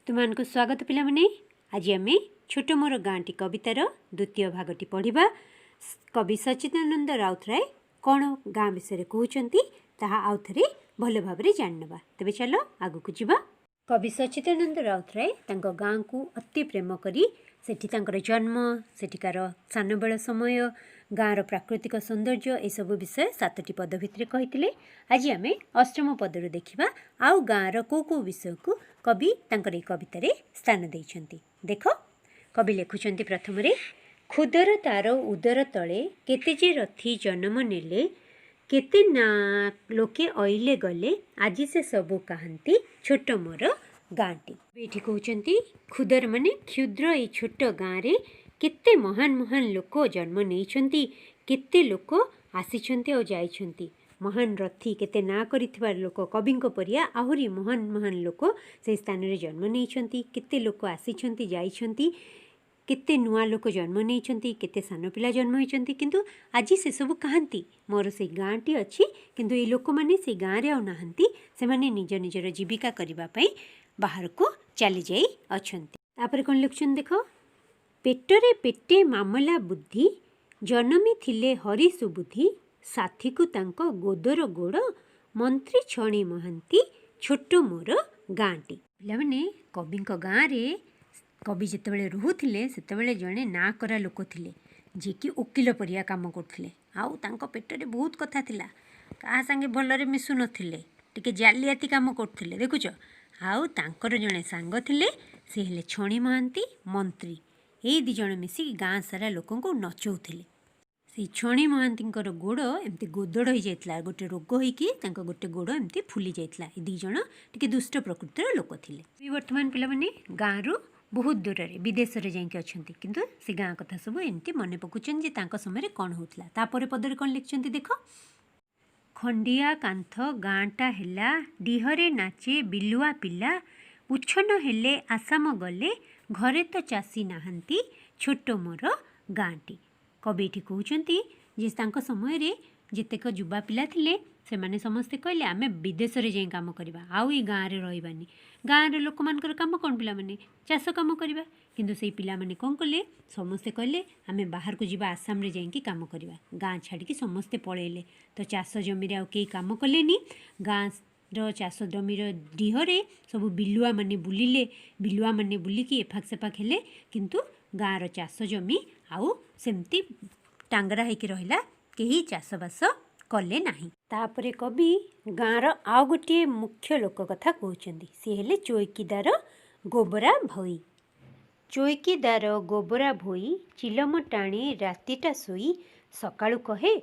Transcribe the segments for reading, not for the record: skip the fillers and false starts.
ତୁମମାନଙ୍କୁ ସ୍ୱାଗତ ପିଲାମାନେ। ଆଜି ଆମେ ଛୋଟ ମୋର ଗାଁଟି କବିତାର ଦ୍ୱିତୀୟ ଭାଗଟି ପଢ଼ିବା। କବି ସଚ୍ଚିଦାନନ୍ଦ ରାଉତରାୟ କ'ଣ ଗାଁ ବିଷୟରେ କହୁଛନ୍ତି, ତାହା ଆଉ ଥରେ ଭଲ ଭାବରେ ଜାଣିନେବା। ତେବେ ଚାଲ ଆଗକୁ ଯିବା। କବି ସଚ୍ଚିଦାନନ୍ଦ ରାଉତରାୟ ତାଙ୍କ ଗାଁକୁ ଅତି ପ୍ରେମ କରି ସେଠି ତାଙ୍କର ଜନ୍ମ, ସେଠିକାର ସାନବେଳ ସମୟ, ଗାଁର ପ୍ରାକୃତିକ ସୌନ୍ଦର୍ଯ୍ୟ, ଏସବୁ ବିଷୟ ସାତଟି ପଦ ଭିତରେ କହିଥିଲେ। ଆଜି ଆମେ ଅଷ୍ଟମ ପଦରୁ ଦେଖିବା ଆଉ ଗାଁର କେଉଁ କେଉଁ ବିଷୟକୁ କବି ତାଙ୍କର ଏଇ କବିତାରେ ସ୍ଥାନ ଦେଇଛନ୍ତି। ଦେଖ, କବି ଲେଖୁଛନ୍ତି ପ୍ରଥମରେ, "କ୍ଷୁଦର ତାର ଉଦର ତଳେ କେତେ ଯେ ରଥୀ ଜନମ ନେଲେ, କେତେ ନା ଲୋକେ ଅଇଲେ ଗଲେ, ଆଜି ସେ ସବୁ କାହାନ୍ତି, ଛୋଟ ମୋର ଗାଁଟି।" ଏଇଠି କହୁଛନ୍ତି କ୍ଷୁଦର ମାନେ କ୍ଷୁଦ୍ର ଏଇ ଛୋଟ ଗାଁରେ କେତେ ମହାନ ମହାନ ଲୋକ ଜନ୍ମ ନେଇଛନ୍ତି, କେତେ ଲୋକ ଆସିଛନ୍ତି ଆଉ ଯାଇଛନ୍ତି। ମହାନ ରଥୀ, କେତେ ନାଁ କରିଥିବା ଲୋକ, କବିଙ୍କ ପରିଆ ଆହୁରି ମହାନ ମହାନ ଲୋକ ସେଇ ସ୍ଥାନରେ ଜନ୍ମ ନେଇଛନ୍ତି। କେତେ ଲୋକ ଆସିଛନ୍ତି, ଯାଇଛନ୍ତି, କେତେ ନୂଆ ଲୋକ ଜନ୍ମ ନେଇଛନ୍ତି, କେତେ ସାନ ପିଲା ଜନ୍ମ ହୋଇଛନ୍ତି, କିନ୍ତୁ ଆଜି ସେସବୁ କାହାନ୍ତି? ମୋର ସେଇ ଗାଁଟି ଅଛି, କିନ୍ତୁ ଏଇ ଲୋକମାନେ ସେଇ ଗାଁରେ ଆଉ ନାହାନ୍ତି। ସେମାନେ ନିଜ ନିଜର ଜୀବିକା କରିବା ପାଇଁ ବାହାରକୁ ଚାଲିଯାଇ ଅଛନ୍ତି। ତାପରେ କ'ଣ ଲେଖୁଛନ୍ତି ଦେଖ, "ପେଟରେ ପେଟେ ମାମଲା ବୁଦ୍ଧି ଜନମି ଥିଲେ ହରି ସୁବୁଦ୍ଧି, ସାଥିକୁ ତାଙ୍କ ଗୋଦର ଗୋଡ଼ ମନ୍ତ୍ରୀ ଛଣି ମହାନ୍ତି, ଛୋଟ ମୋର ଗାଁଟି।" ପିଲାମାନେ, କବିଙ୍କ ଗାଁରେ କବି ଯେତେବେଳେ ରହୁଥିଲେ, ସେତେବେଳେ ଜଣେ ନାଁ କରା ଲୋକ ଥିଲେ, ଯିଏକି ଓକିଲ ପରିଆ କାମ କରୁଥିଲେ। ଆଉ ତାଙ୍କ ପେଟରେ ବହୁତ କଥା ଥିଲା। କାହା ସାଙ୍ଗେ ଭଲରେ ମିଶୁନଥିଲେ, ଟିକେ ଜାଲିଆତି କାମ କରୁଥିଲେ, ଦେଖୁଛ। ଆଉ ତାଙ୍କର ଜଣେ ସାଙ୍ଗ ଥିଲେ, ସେ ହେଲେ ଛଣି ମହାନ୍ତି ମନ୍ତ୍ରୀ। ଏଇ ଦୁଇ ଜଣ ମିଶିକି ଗାଁ ସାରା ଲୋକଙ୍କୁ ନଚଉଥିଲେ। ସେଇ ଛଣି ମହାନ୍ତିଙ୍କର ଗୋଡ଼ ଏମିତି ଗୋଦଡ଼ ହେଇଯାଇଥିଲା। ଗୋଟେ ରୋଗ ହେଇକି ତାଙ୍କ ଗୋଟେ ଗୋଡ଼ ଏମିତି ଫୁଲି ଯାଇଥିଲା। ଏ ଦୁଇ ଜଣ ଟିକେ ଦୁଷ୍ଟ ପ୍ରକୃତିର ଲୋକ ଥିଲେ। ବି ବର୍ତ୍ତମାନ ପିଲାମାନେ ଗାଁରୁ ବହୁତ ଦୂରରେ ବିଦେଶରେ ଯାଇକି ଅଛନ୍ତି, କିନ୍ତୁ ସେ ଗାଁ କଥା ସବୁ ଏମିତି ମନେ ପକାଉଛନ୍ତି ଯେ ତାଙ୍କ ସମୟରେ କ'ଣ ହେଉଥିଲା। ତାପରେ ପଦରେ କ'ଣ ଲେଖିଛନ୍ତି ଦେଖ, "ଖଣ୍ଡିଆ କାନ୍ଥ ଗାଁଟା ହେଲା, ଡିହରେ ନାଚେ ବିଲୁଆ ପିଲା, ଉଚ୍ଛନ ହେଲେ ଆସାମ ଗଲେ, ଘରେ ତ ଚାଷୀ ନାହାନ୍ତି, ଛୋଟ ମୋର ଗାଁଟି।" କବି ଏଠି କହୁଛନ୍ତି ଯେ ତାଙ୍କ ସମୟରେ ଯେତେକ ଯୁବା ପିଲା ଥିଲେ, ସେମାନେ ସମସ୍ତେ କହିଲେ, ଆମେ ବିଦେଶରେ ଯାଇ କାମ କରିବା, ଆଉ ଏଇ ଗାଁରେ ରହିବାନି। ଗାଁର ଲୋକମାନଙ୍କର କାମ କ'ଣ ପିଲାମାନେ? ଚାଷ କାମ କରିବା। କିନ୍ତୁ ସେଇ ପିଲାମାନେ କ'ଣ କଲେ? ସମସ୍ତେ କହିଲେ, ଆମେ ବାହାରକୁ ଯିବା, ଆସାମରେ ଯାଇକି କାମ କରିବା। ଗାଁ ଛାଡ଼ିକି ସମସ୍ତେ ପଳେଇଲେ। ତ ଚାଷ ଜମିରେ ଆଉ କେହି କାମ କଲେନି। ଗାଁର ଚାଷ ଜମିର ଡିହରେ ସବୁ ବିଲୁଆମାନେ ବୁଲିଲେ। ବିଲୁଆମାନେ ବୁଲିକି ଏଫାକ ସେଫାକ ହେଲେ, କିନ୍ତୁ ଗାଁର ଚାଷ ଜମି ଆଉ ସେମିତି ଟାଙ୍ଗରା ହେଇକି ରହିଲା। କେହି ଚାଷବାସ କଲେ ନାହିଁ। ତାପରେ କବି ଗାଁର ଆଉ ଗୋଟିଏ ମୁଖ୍ୟ ଲୋକ କଥା କହୁଛନ୍ତି। ସିଏ ହେଲେ ଚୌକିଦାର ଗୋବରା ଭୋଇ। "ଚୌକିଦାର ଗୋବରା ଭୋଇ ଚିଲମ ଟାଣି ରାତିଟା ଶୋଇ, ସକାଳୁ କହେ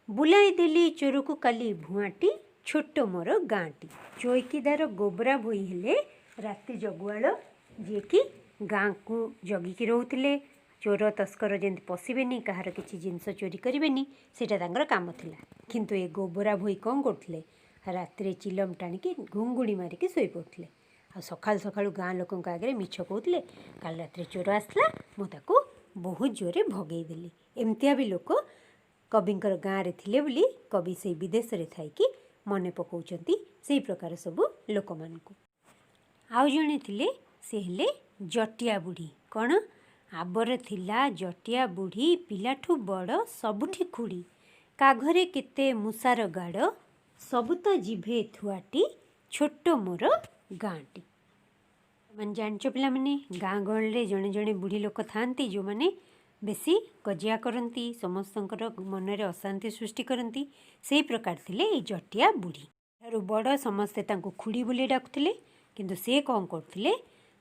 ବୁଲାଇ ଦେଲି ଚୋରକୁ କାଲି ଭୁଆଁଟି, ଛୋଟ ମୋର ଗାଁଟି।" ଚୌକିଦାର ଗୋବରା ଭୋଇ ହେଲେ ରାତି ଜଗୁଆଳ, ଯିଏକି ଗାଁକୁ ଜଗିକି ରହୁଥିଲେ। ଚୋର ତସ୍କର ଯେମିତି ପଶିବେନି, କାହାର କିଛି ଜିନିଷ ଚୋରି କରିବେନି, ସେଇଟା ତାଙ୍କର କାମ ଥିଲା। କିନ୍ତୁ ଏ ଗୋବରା ଭୋଇ କ'ଣ କରୁଥିଲେ? ରାତିରେ ଚିଲମ ଟାଣିକି ଘୁଙ୍ଗୁଡ଼ି ମାରିକି ଶୋଇପଡ଼ୁଥିଲେ ଆଉ ସକାଳୁ ସକାଳୁ ଗାଁ ଲୋକଙ୍କ ଆଗରେ ମିଛ କହୁଥିଲେ, କାଲି ରାତିରେ ଚୋର ଆସିଥିଲା, ମୁଁ ତାକୁ ବହୁତ ଜୋରରେ ଭଗେଇ ଦେଲି। ଏମିତିଆ ବି ଲୋକ କବିଙ୍କର ଗାଁରେ ଥିଲେ ବୋଲି କବି ସେଇ ବିଦେଶରେ ଥାଇକି ମନେ ପକାଉଛନ୍ତି ସେଇ ପ୍ରକାର ସବୁ ଲୋକମାନଙ୍କୁ। ଆଉ ଜଣେ ଥିଲେ, ସେ ହେଲେ ଜଟିଆ ବୁଢ଼ୀ। କ'ଣ? "ଆବର ଥିଲା ଜଟିଆ ବୁଢ଼ୀ, ପିଲାଠୁ ବଡ଼ ସବୁଠି ଖୁଡ଼ି, କାଘରେ କେତେ ମୂଷାର ଗାଡ଼, ସବୁ ତା ଜିଭେ ଥୁଆଟି, ଛୋଟ ମୋର ଗାଁଟି।" ମାନେ ଜାଣିଛ ପିଲାମାନେ, ଗାଁ ଗହଳିରେ ଜଣେ ଜଣେ ବୁଢ଼ୀ ଲୋକ ଥାଆନ୍ତି, ଯେଉଁମାନେ ବେଶୀ କଜିଆ କରନ୍ତି, ସମସ୍ତଙ୍କର ମନରେ ଅଶାନ୍ତି ସୃଷ୍ଟି କରନ୍ତି। ସେଇ ପ୍ରକାର ଥିଲେ ଏଇ ଜଟିଆ ବୁଢ଼ୀ। ଠାରୁ ବଡ଼ ସମସ୍ତେ ତାଙ୍କୁ ଖୁଡ଼ି ବୋଲି ଡାକୁଥିଲେ। କିନ୍ତୁ ସେ କ'ଣ କରୁଥିଲେ?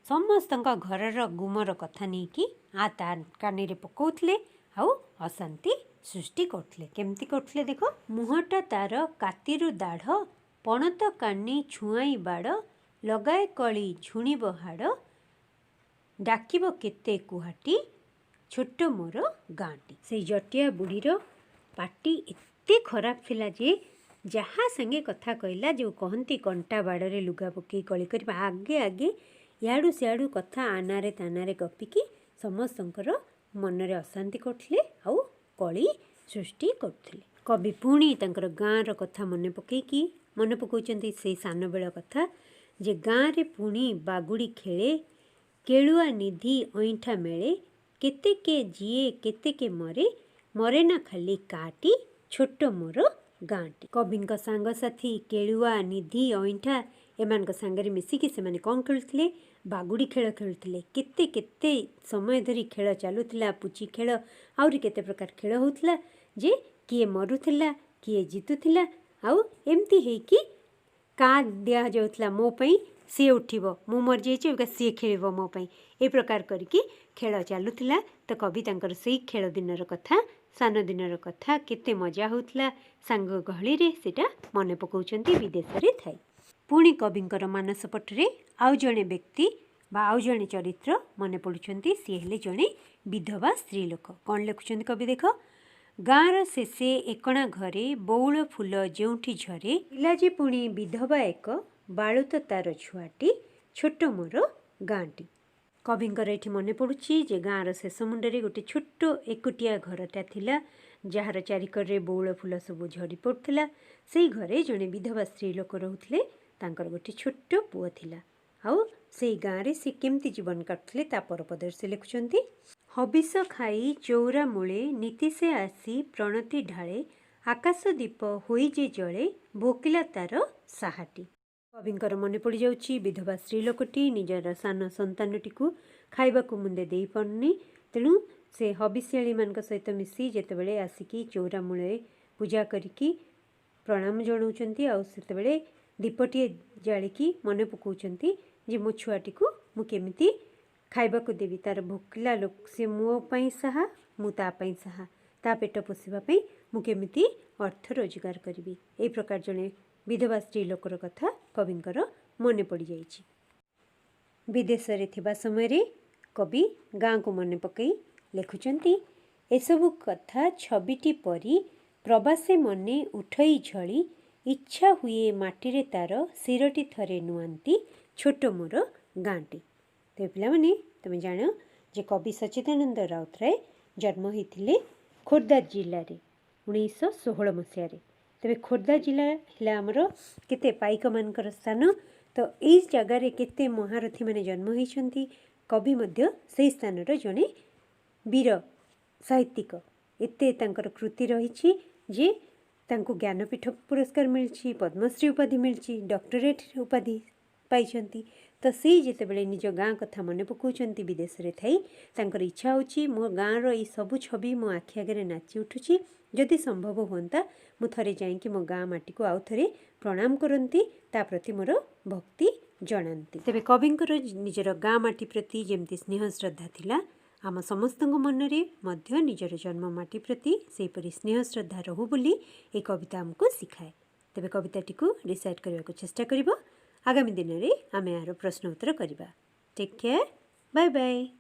ସମସ୍ତଙ୍କ ଘରର ଗୁମର କଥା ନେଇକି ଆ ତା କାନିରେ ପକାଉଥିଲେ ଆଉ ଅଶାନ୍ତି ସୃଷ୍ଟି କରୁଥିଲେ। କେମିତି କରୁଥିଲେ ଦେଖ, "ମୁହଁଟା ତାର କାତିରୁ ଦାଢ଼, ପଣତ କାନି ଛୁଆଇଁ ବାଡ଼, ଲଗାଏ କଳି ଝୁଣିବ ହାଡ଼, ଡାକିବ କେତେ କୁହାଟି, ଛୋଟ ମୋର ଗାଁଟି।" ସେଇ ଜଟିଆ ବୁଢ଼ୀର ପାଟି ଏତେ ଖରାପ ଥିଲା ଯେ ଯାହା ସାଙ୍ଗେ କଥା କହିଲା, ଯେଉଁ କହନ୍ତି କଣ୍ଟା ବାଡ଼ରେ ଲୁଗା ପକେଇ କଳି କରିବା, ଆଗେ ଆଗେ ଇଆଡ଼ୁ ସିଆଡ଼ୁ କଥା ଆନାରେ ତାନାରେ ଗପିକି ସମସ୍ତଙ୍କର ମନରେ ଅଶାନ୍ତି କରୁଥିଲେ ଆଉ କଳି ସୃଷ୍ଟି କରୁଥିଲେ। କବି ପୁଣି ତାଙ୍କର ଗାଁର କଥା ମନେ ପକେଇକି ମନେ ପକାଉଛନ୍ତି ସେଇ ସାନବେଳ କଥା। ଯେ ଗାଁରେ ପୁଣି ବାଗୁଡ଼ି ଖେଳେ, କେଳୁଆ ନିଧି ଅଇଁଠା ମେଳେ, କେତେ କେ ଯିଏ କେତେ କେ ମରେ, ମରେ ନା ଖାଲି କାଟି, ଛୋଟ ମୋର ଗାଁଟି। କବିଙ୍କ ସାଙ୍ଗସାଥି କେଳୁଆ, ନିଧି, ଅଇଁଠା ଏମାନଙ୍କ ସାଙ୍ଗରେ ମିଶିକି ସେମାନେ କ'ଣ ଖେଳୁଥିଲେ? ବାଗୁଡ଼ି ଖେଳ ଖେଳୁଥିଲେ। କେତେ କେତେ ସମୟ ଧରି ଖେଳ ଚାଲୁଥିଲା, ପୁଚି ଖେଳ, ଆହୁରି କେତେ ପ୍ରକାର ଖେଳ ହେଉଥିଲା ଯେ କିଏ ମରୁଥିଲା, କିଏ ଜିତୁଥିଲା। ଆଉ ଏମିତି ହେଇକି କାଁ ଦିଆଯାଉଥିଲା, ମୋ ପାଇଁ ସିଏ ଉଠିବ, ମୁଁ ମରିଯାଇଛି, ଅବିକା ସିଏ ଖେଳିବ ମୋ ପାଇଁ। ଏ ପ୍ରକାର କରିକି ଖେଳ ଚାଲୁଥିଲା। ତ କବି ତାଙ୍କର ସେଇ ଖେଳ ଦିନର କଥା, ସାନ ଦିନର କଥା, କେତେ ମଜା ହେଉଥିଲା ସାଙ୍ଗ ଗହଳିରେ, ସେଇଟା ମନେ ପକାଉଛନ୍ତି ବିଦେଶରେ ଥାଇ। ପୁଣି କବିଙ୍କର ମାନସ ପଟରେ ଆଉ ଜଣେ ବ୍ୟକ୍ତି ବା ଆଉ ଜଣେ ଚରିତ୍ର ମନେ ପଡ଼ୁଛନ୍ତି। ସିଏ ହେଲେ ଜଣେ ବିଧବା ସ୍ତ୍ରୀ ଲୋକ। କ'ଣ ଲେଖୁଛନ୍ତି କବି ଦେଖ। ଗାଁର ଶେଷେ ଏକଣା ଘରେ, ବଉଳ ଫୁଲ ଯେଉଁଠି ଝରେ, ଥିଲା ଯେ ପୁଣି ବିଧବା ଏକ, ବାଳୁତ ତାର ଛୁଆଟି, ଛୋଟ ମୋର ଗାଁଟି। କବିଙ୍କର ଏଠି ମନେ ପଡ଼ୁଛି ଯେ ଗାଁର ଶେଷ ମୁଣ୍ଡରେ ଗୋଟେ ଛୋଟ ଏକୁଟିଆ ଘରଟା ଥିଲା, ଯାହାର ଚାରିକରରେ ବଉଳ ଫୁଲ ସବୁ ଝଡ଼ି ପଡ଼ୁଥିଲା। ସେଇ ଘରେ ଜଣେ ବିଧବା ସ୍ତ୍ରୀ ଲୋକ ରହୁଥିଲେ। ତାଙ୍କର ଗୋଟେ ଛୋଟ ପୁଅ ଥିଲା। ଆଉ ସେଇ ଗାଁରେ ସେ କେମିତି ଜୀବନ କାଟୁଥିଲେ, ତା ପରପଦରେ ସେ ଲେଖୁଛନ୍ତି। ହବିଷ ଖାଇ ଚଉରା ମୂଳେ ନିତି ସେ ଆସି ପ୍ରଣତି ଢାଳେ, ଆକାଶ ଦୀପ ହୋଇ ଯେ ଜଳେ, ଭୋକିଲା ତାର ସାହାଟି। କବିଙ୍କର ମନେ ପଡ଼ିଯାଉଛି ବିଧବା ସ୍ତ୍ରୀ ଲୋକଟି ନିଜର ସାନ ସନ୍ତାନଟିକୁ ଖାଇବାକୁ ମୁନ୍ଦେ ଦେଇପାରୁନି। ତେଣୁ ସେ ହବିଷ୍ୟାଳିମାନଙ୍କ ସହିତ ମିଶି ଯେତେବେଳେ ଆସିକି ଚଉରା ମୂଳରେ ପୂଜା କରିକି ପ୍ରଣାମ ଜଣାଉଛନ୍ତି, ଆଉ ସେତେବେଳେ ଦୀପଟିଏ ଜାଳିକି ମନେ ପକାଉଛନ୍ତି ଯେ ମୋ ଛୁଆଟିକୁ ମୁଁ କେମିତି ଖାଇବାକୁ ଦେବି। ତାର ଭୋକିଲା ଲୋକ, ସେ ମୋ ପାଇଁ ସାହା, ମୁଁ ତା ପାଇଁ ସାହା। ତା ପେଟ ପୋଷିବା ପାଇଁ ମୁଁ କେମିତି ଅର୍ଥ ରୋଜଗାର କରିବି? ଏହି ପ୍ରକାର ଜଣେ ବିଧବା ସ୍ତ୍ରୀ ଲୋକର କଥା କବିଙ୍କର ମନେ ପଡ଼ିଯାଇଛି। ବିଦେଶରେ ଥିବା ସମୟରେ କବି ଗାଁକୁ ମନେ ପକାଇ ଲେଖୁଛନ୍ତି, ଏସବୁ କଥା ଛବିଟି ପରି ପ୍ରବାସେ ମନେ ଉଠଇ ଝଳି, ଇଚ୍ଛା ହୁଏ ମାଟିରେ ତାର ଶିରଟି ଥରେ ନୁଆନ୍ତି, ଛୋଟ ମୋର ଗାଁଟି। ତେବେ ପିଲାମାନେ, ତୁମେ ଜାଣ ଯେ କବି ସଚ୍ଚିଦାନନ୍ଦ ରାଉତରାୟ ଜନ୍ମ ହୋଇଥିଲେ ଖୋର୍ଦ୍ଧା ଜିଲ୍ଲାରେ 1916 ମସିହାରେ। ତେବେ ଖୋର୍ଦ୍ଧା ଜିଲ୍ଲା ହେଲା ଆମର କେତେ ପାଇକମାନଙ୍କର ସ୍ଥାନ। ତ ଏଇ ଜାଗାରେ କେତେ ମହାରଥୀମାନେ ଜନ୍ମ ହୋଇଛନ୍ତି। କବି ମଧ୍ୟ ସେଇ ସ୍ଥାନର ଜଣେ ବୀର ସାହିତ୍ୟିକ। ଏତେ ତାଙ୍କର କୃତି ରହିଛି ଯେ ତାଙ୍କୁ ଜ୍ଞାନପୀଠ ପୁରସ୍କାର ମିଳିଛି, ପଦ୍ମଶ୍ରୀ ଉପାଧି ମିଳିଛି, ଡକ୍ଟରେଟ୍ ଉପାଧି ପାଇଛନ୍ତି। ତ ସେଇ ଯେତେବେଳେ ନିଜ ଗାଁ କଥା ମନେ ପକାଉଛନ୍ତି ବିଦେଶରେ ଥାଇ, ତାଙ୍କର ଇଚ୍ଛା ହେଉଛି, ମୋ ଗାଁର ଏଇ ସବୁ ଛବି ମୋ ଆଖି ଆଗରେ ନାଚି ଉଠୁଛି, ଯଦି ସମ୍ଭବ ହୁଅନ୍ତା ମୁଁ ଥରେ ଯାଇକି ମୋ ଗାଁ ମାଟିକୁ ଆଉ ଥରେ ପ୍ରଣାମ କରନ୍ତି, ତା ପ୍ରତି ମୋର ଭକ୍ତି ଜଣାନ୍ତି। ତେବେ କବିଙ୍କର ନିଜର ଗାଁ ମାଟି ପ୍ରତି ଯେମିତି ସ୍ନେହ ଶ୍ରଦ୍ଧା ଥିଲା, ଆମ ସମସ୍ତଙ୍କ ମନରେ ମଧ୍ୟ ନିଜର ଜନ୍ମ ମାଟି ପ୍ରତି ସେହିପରି ସ୍ନେହ ଶ୍ରଦ୍ଧା ରହୁ ବୋଲି ଏହି କବିତା ଆମକୁ ଶିଖାଏ। ତେବେ କବିତାଟିକୁ ରିସାଇଟ୍ କରିବାକୁ ଚେଷ୍ଟା କରିବ। ଆଗାମୀ ଦିନରେ ଆମେ ଏହାର ପ୍ରଶ୍ନ ଉତ୍ତର କରିବା। Take care, bye bye.